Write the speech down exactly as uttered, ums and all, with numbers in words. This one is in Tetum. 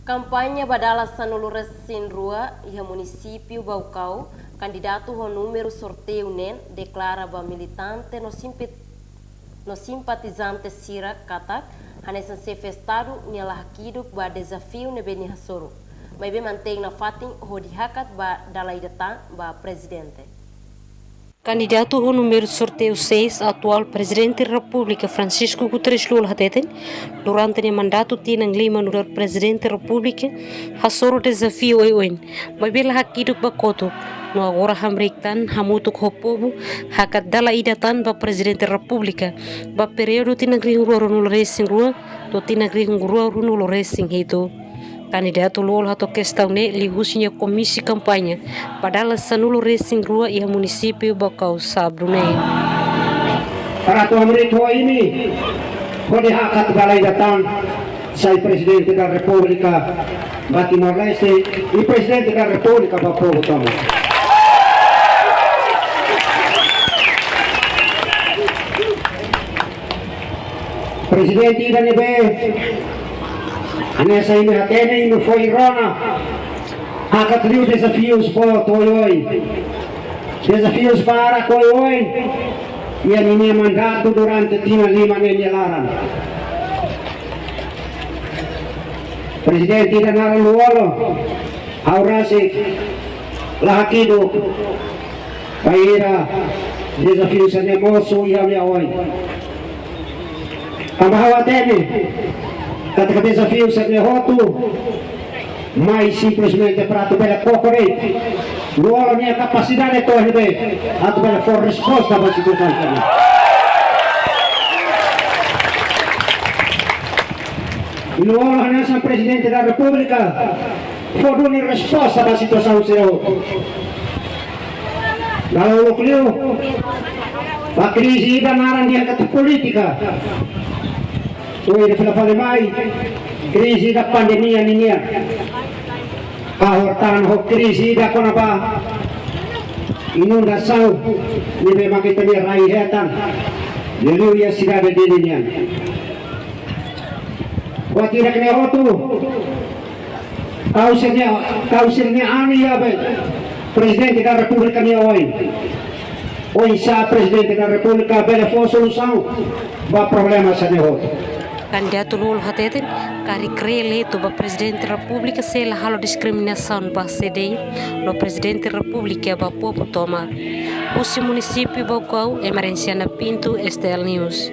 Kampaña ba dala sanulu-resin-rua iha munisípiu Baucau, kandidatu ho númeru sorteiu neen deklara ba militante no simpet-, no simpatizante sira katak hanesan xefe Estadu nia la hakiduk ba dezafiu ne'ebé nia hasoru, maibé mantein nafatin hodi hakat ba dala ida tan ba prezidente. Kandidatu ho númeru sorteiu seis, atuál Prezidente Repúblika Francisco Guterres Lú-Olo hateten, durante nia mandatu tinan lima nu'udar Prezidente Repúblika, hasoru dezafiu oioin, maibé la hakiduk ba kotuk, no agora hamriik tan hamutuk ho povu, hakat dala ida tan ba Prezidente Repúblika, ba períodu tinan rihun rua ruanulu-resin-rua to'o tinan rihun rua ruanulu-resin-hitu. Kandidatu Lú-Olo hato'o kestaun ne'e liuhusi nia komísiu kampaña ba dala sanulu-resin-rua iha munisípiu Baucau sábadu ne'e. Para atu hamriik ho imi, hodi hakat dala ida tan, sai Prezidente da Repúblika ba Timor-Leste, i Prezidente da Repúblika ba povu tomak. Prezidente ida ne'ebé, hanesan imi hatene, imi foin rona, hakat liu dezafius boot oioin. Dezafius barak oioin iha ninia mandatu durante tinan lima ne'e nia laran. Prezidente ida naran Lú-Olo, ha'u rasik la hakiduk bainhira dezafiu sira-ne'e mosu iha nia oin. Tanba ha'u hatene katak dezafiu sira-ne'e hotu mai simplesmente para atu bele koko de'it Lú-Olo nia kapasidade to'o ne'ebé atu bele fó resposta ba situasaun sira-ne'e. Lú-Olo hanesan Prezidente da Repúblika fó duni resposta ba situasaun sira hotu. Dala uluk liu, ba krize ida naran dehan katak polítika. Tuir ida fila fali mai, krize ida pandemia ninian. Kahur tan ho krize ida kona-ba inundasaun ne'ebé mak ita-nia rai hetan, liuliu iha sidade Dili nian. Buat hirak-ne'e hotu, tau sira-nia, tau sira-nia an iha be Prezidente da Repúblika nia oin. Oinsá Prezidente da Repúblika bele fó solusaun ba problema sira-ne'e hotu. Kandidatu Lú-Olo hateten, karik reeleitu ba Prezidente Repúblika sei la halo diskriminasaun ba sé de'it, no Prezidente Repúblika ba povu tomak. Husi munisípiu Baucau, Emerenciana Pinto, S T L News.